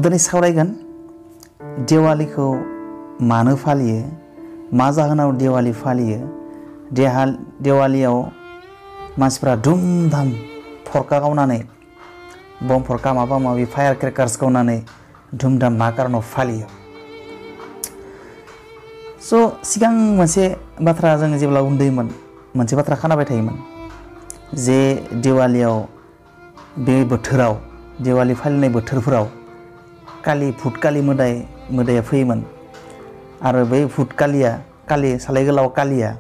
दिनै सावरायगोन दिवालीखौ मानो फालियो, मा जाहोनाव दिवाली फालियो। दिवालीयाव मानसिफ्रा धुमधाम फरका गावनानै बम फरका माबा माबि फायार क्रेकार्स गावनानै धुमधाम मा कारनाव फालियो। सिगां मोनसे बाथ्रा जों जेब्ला उन्दैमोन मोनसे बाथ्रा खोनाबाय थायोमोन जे दिवालीयाव बे बोथोराव दिवाली फालिनाय बोथोरफोराव भुटकाली मोदाया फैयोमोन आरो बै भुटकालिया सालाय गोलाव कालिया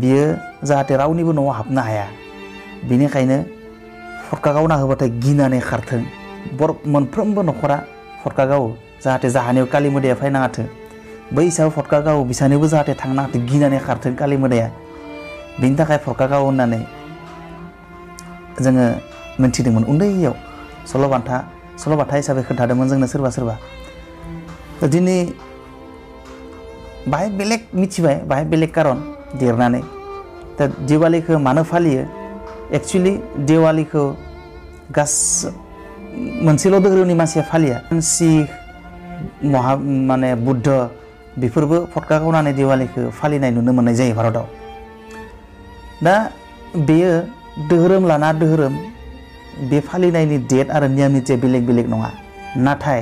बियो जाहाथे रावनिबो न'आव हाबनो हाया बेनिखायनो फरका गावना होबाथाय गिनानै खारथों मोनफ्रोमबो न'खरा फरका गावो जाहाथे जाहानियाव काली मोदाया फैनाङाथों बै हिसाबै फरका गावो बिसानोबो जाहाथे थांनो हाथों गिनानै खारथों काली मोदाया बिनि थाखाय फरका गावो होननानै जोङो मिथिदोंमोन उन्दैयाव सल'बाथा हिसाबै खोन्थादोंमोन जोंनो सोरबा दिनै बाहाय बेलेग मिथिबाय बाहाय बेलेग कारन देरनानै दा दिवालीखौ मानो फालियो। एक्चुअली दिवालीखौ मोनसेल' धोरोमनि मानसिया फालिया सिख माने बुद्ध बेफोरबो फटका गावनानै दिवालीखौ फालिनाय नुनो मोननाय जायो भारताव। दा बेयो धोरोम लाना धोरोम बे फालिनायनि डेट आरो नियम निथिया बेलेग नङा नाथाय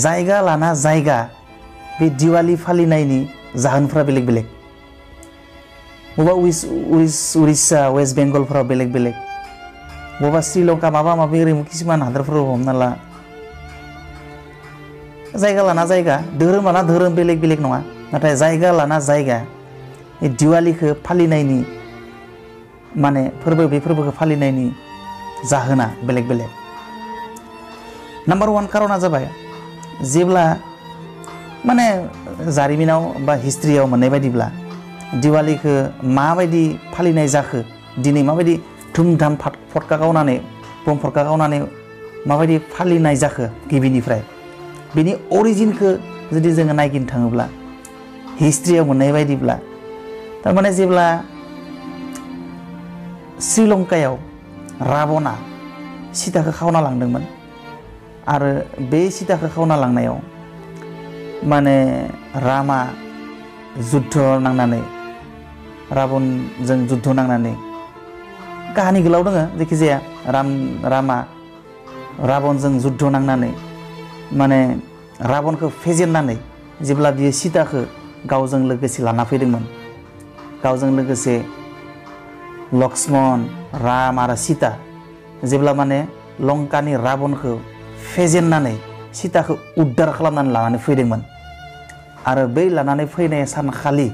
जायगा लाना जायगा बे दिवाली फालिनायनि जाहोनफ्रा बेलेग बबेबा उड़िष्या वेस्ट बेंगलफोराव बेलेग बबेबा श्रीलंका माबा माबि ओरैनो किसुमान हादरफोराव हमना ला जायगा लाना जायगा धोरोम लाना धोरोम बेलेग नङा नाथाय जायगा लाना जायगा दिवालीखौ फालिनायनि माने बे फोरबोखौ फालिनायनि जाहोना बेलेग नाम्बार 1 कारना जाबाय जेब्ला माने जारिमिनाव बा हिस्ट्रियाव मोननाय बायदिब्ला दिवालीखौ माबायदि फालिनाय जाखो दिनै माबायदि धुमधाम फटका गावनानै बम फटका गावनानै माबायदि फालिनाय जाखो गिबिनिफ्राय बेनि अरिजिनखौ जुदि जोङो नायगिरनो थाङोब्ला हिस्ट्रियाव मोननाय बायदिब्ला थारमाने जेब्ला श्रीलंकायाव राबना सीताखौ खावना लांदोंमोन आरो बे सीताखौ खावना लांनायाव माने रामा जुद्ध नांनानै राबनजों जुद्ध नांनानै काहानि गोलाव दङ जायखिजाया रामा राबनजों जुद्ध नांनानै माने राबनखौ फेजेननानै जेब्ला बियो सीताखौ गावजों लोगोसे लाना फैदोंमोन गावजों लोगोसे लक्ष्मण राम आरो सीता जेब्ला माने लंकानि राबनखौ फेजेननानै सीताखौ उद्धार खालामनानै लानानै फैदोंमोन आरो बै लानानै फैनाय सानखालि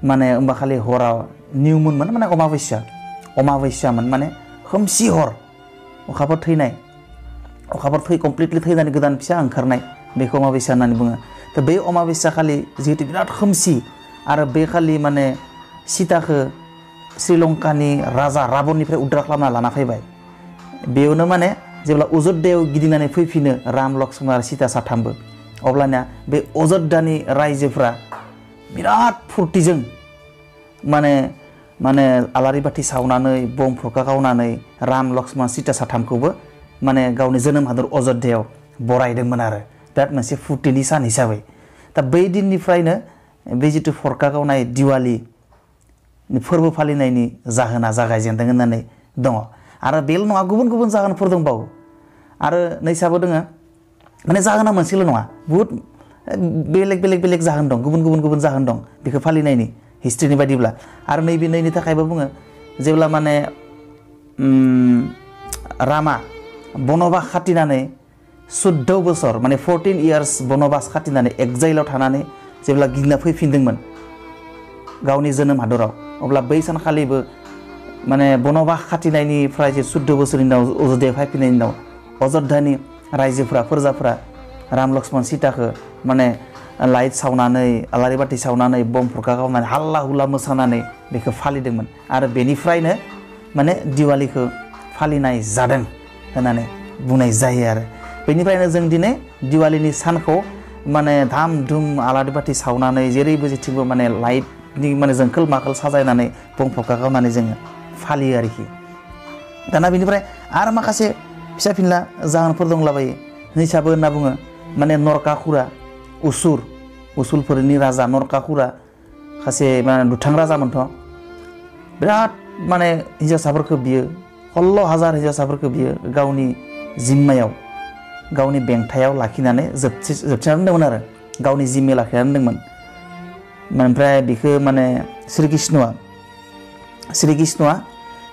माने होमबाखालि हराव निउ मुनमोन माने अमाबस्यामोन माने खोमसि हर अखाफोर कमप्लिटलि थैनानै गोदान फिसा ओंखारनाय बेखौ अमाबस्या होननानै बुङो। दा बे अमाबस्या खालि जिहेतु बिराद खोमसि आरो बे खालि माने सीताखौ श्रीलंकानि राजा राबननिफ्राय उद्धार खालामना लाना फैबाय बेयावनो माने जेब्ला अयोध्यायाव गिदिंनानै फैफिनो राम लक्ष्मण आरो सीता साथामबो अब्लानिया बे अयोध्यानि रायजोफ्रा बिराद फुर्तिजों माने आलारि बाथि सावनानै बम फरका गावनानै राम लक्ष्मण सीता साथामखौबो माने गावनि जोनोम हादर अयोध्यायाव बरायदोंमोन आरो बिराद मोनसे फुर्तिनि सान हिसाबै। दा बै दिननिफ्रायनो बे जिथु फरका गावनाय दिवाली फोरबो फालिनायनि जाहोना जागायजेनदों होननानै दङ आरो बेल' नङा गुबुन जाहोनफोर दंबावो आरो नैसाबो दोङो माने जाहोना मोनसेल' नङा बुहुत बेलेग जाहोन दं गुबुन जाहोन दं बेखौ फालिनायनि हिस्ट्रिनि बायदिब्ला आरो नैनि थाखायबो बुङो जेब्ला माने रामा बनबास खाथिनानै 14 बोसोर माने 14 इयार्स बनबास खाथिनानै एक्जाइलाव थानानै जेब्ला गिदिंना फैफिनदोंमोन गावनि जोनोम हादराव अब्ला बै सानखालिबो माने बनबास खाथिनायनिफ्राय जे 14 बोसोरनि उनाव अयोध्यायाव फैफिननायनि उनाव अयोध्यानि रायजोफ्रा फोरजाफ्रा राम लक्ष्मण सीताखौ माने लाइट सावनानै आलारि बाथि सावनानै बम फरका गावनानै हाल्ला हुल्ला मोसानानै बेखौ फालिदोंमोन आरो बेनिफ्रायनो माने दिवालीखौ फालिनाय जादों होननानै बुंनाय जायो आरो बेनिफ्रायनो जों दिनै दिवालीनि सानखौ माने धाम धुम आलारि बाथि सावनानै जेरैबो जेथिंबो माने लाइटनि माने जोंखोल माखोल साजायनानै बम फरका गावनानै जोङो फालियो आरोखि। दाना बेनिफ्राय आरो माखासे फिसा फिनला जाहोनफोर दंलाबायो हिसाबै होनना बुङो माने नरकासुरा उसुरफोरनि राजा नरकासुरा सासे माने दुथां राजामोनथ' बिराद माने हिन्जावसाफोरखौ बियो 16,000 हिन्जावसाफोरखौ बियो गावनि जिम्मायाव गावनि बेंथायाव लाखिनानै जोबथिना दोन्दोंमोन आरो गावनि जिम्मायाव लाखिनानै दोन्दोंमोन ओमफ्राय बिखौ माने श्री कृष्णआ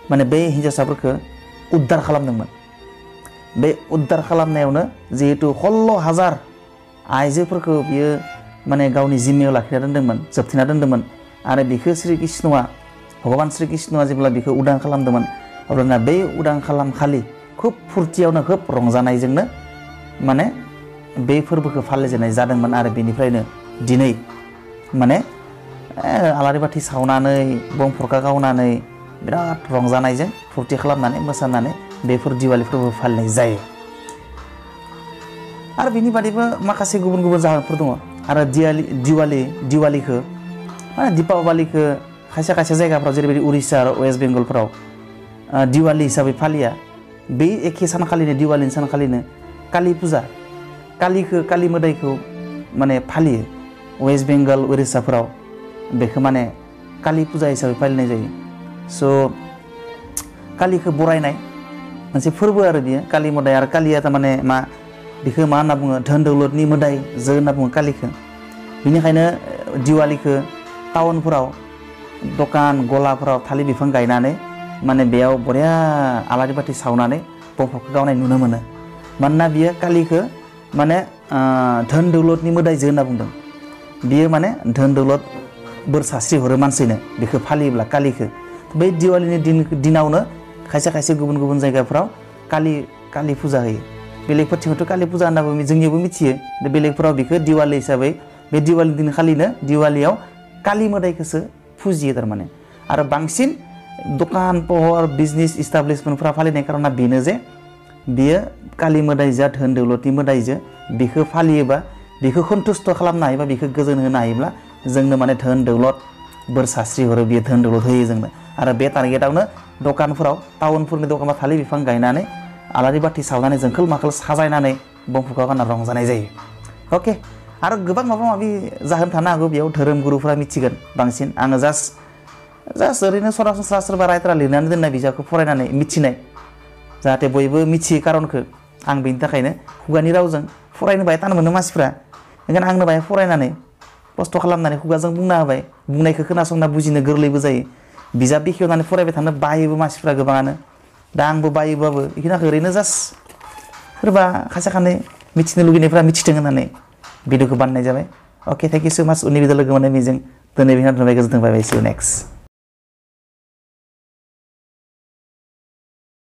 माने बे हिन्जावसाफोरखौ उद्धार खालामदोंमोन बे उद्धार खालामनायावनो जिहेतु 16,000 आइजोफोरखौ बियो माने गावनि जिम्मायाव लाखिना दोन्दोंमोन जोबथिना दोन्दोंमोन आरो बिखौ श्री कृष्णआ भगवान श्री कृष्णआ जेब्ला बिखौ उदां खालामदोंमोन अब्लाना बे उदां खालामखालि खुब फुर्तियावनो खुब रंजानायजोंनो माने बे फोरबोखौ फालिजेननाय जादोंमोन आरो बेनिफ्रायनो दिनै माने आलारि बाथि सावनानै बम फरखा गावनानै बिराद रंजानायजों फुर्ति खालामनानै मोसानानै बेफोर दिवाली फोरबो फालिनाय जायो आरो बेनि बादैबो माखासे गुबुन गुबुन जाहोनफोर दङ आरो दिवालीखौ माने दीपावलीखौ खायसे खायसे जायगाफ्राव जेरैबायदि उड़िसा आरो वेस्ट बेंगलफोराव दिवाली हिसाबै फालिया बे एखे सानखालिनो दिवालीनि सानखालिनो काली फुजा काली मोदायखौ माने फालियो वेस्ट बेंगल उड़िसाफोराव बेखौ माने काली फुजा हिसाबै फालिनाय जायो स' कालीखौ बरायनाय मोनसे फोरबो आरो बियो काली मोदाय आरो कालीया थारमाने मा बेखौ मा होनना बुङो धोन दौलतनि मोदाय जो होनना बुङो कालीखौ बेनिखायनो दिवालीखौ टाउनफोराव दखान गलाफोराव थालिर बिफां गायनानै माने बेयाव बरिया आलारि बाथि सावनानै बमफोरखौ गावनाय नुनो मोनो मानोना बियो कालीखौ माने धोन दौलतनि मोदाय जो होनना बुंदों बियो माने धोन दौलत बोर सास्रि हरो मानसिनो बेखौ फालियोब्ला कालीखौ बै दिवालीनि दिनावनो खायसे खायसे गुबुन गुबुन जायगाफोराव काली फुजा होयो बेलेगफोरथिंथ' काली फुजा होनना जोंनियावबो मिथियो बेलेगफोराव बेखौ दिवाली हिसाबै बे दिवाली दिनखालिनो दिवालीयाव काली मोदायखौसो फुजियो थारमाने आरो बांसिन दखान पहर बिजनेस इस्टाब्लिशमेन्टफोरा फालिनाय खारना बेनो जे बियो काली मोदायजोआ धोन दौलतनि मोदायजो बेखौ फालियोबा बेखौ सन्तुष्ट खालामनो हायोबा बेखौ गोजोन होनो हायोब्ला जोंनो माने धोन दौलत बोर सास्रि हरो बियो धोन दौलत होयो जोंनो आरो बे टारगेटआवनो दखानफोराव टाउनफोरनि दखानाव थालिर बिफां गायनानै आलारि बाथि सावनानै जोंखोल माखोल साजायनानै बमफोरखौ गानना रंजानाय जायो अके आरो गोबां माबा माबि जाहोन थानो हागौ बेयाव धोरोम गुरुफोरा मिथिगोन बांसिन आङो जास्ट ओरैनो सरासनस्रा सोरबा रायथारा लिरनानै दोननाय बिजाबखौ फरायनानै मिथिनाय जाहाथे बयबो मिथियो खारनखौ आं बेनि थाखायनो खुगानि रावजों फरायनो बाहाय तान मोनो मानसिफ्रा ओंखायनो आंनो बाहाय फरायनानै खस्थ' खालामनानै खुगाजों बुंना होबाय बुंनायखौ खोनासंना बुजिनो गोरलैबो जायो बिजाब बेखेवनानै फरायबाय थानो बायोबो मानसिफ्रा गोबाङानो दा आंबो बायोबाबो बेखिनि ओरैनो जास्ट सोरबा खायसे खानै मिथिनो लुगैनायफ्रा मिथिथों होननानै भिडिअखौ बानायनाय जाबाय अके थेंक इउ सो माच उननि भिडिअ लोगो मोननाय मिजिं दिनै बेखिनियावनो दोनबाय गोजोन्थों बाय बाय सि इउ नेक्स्ट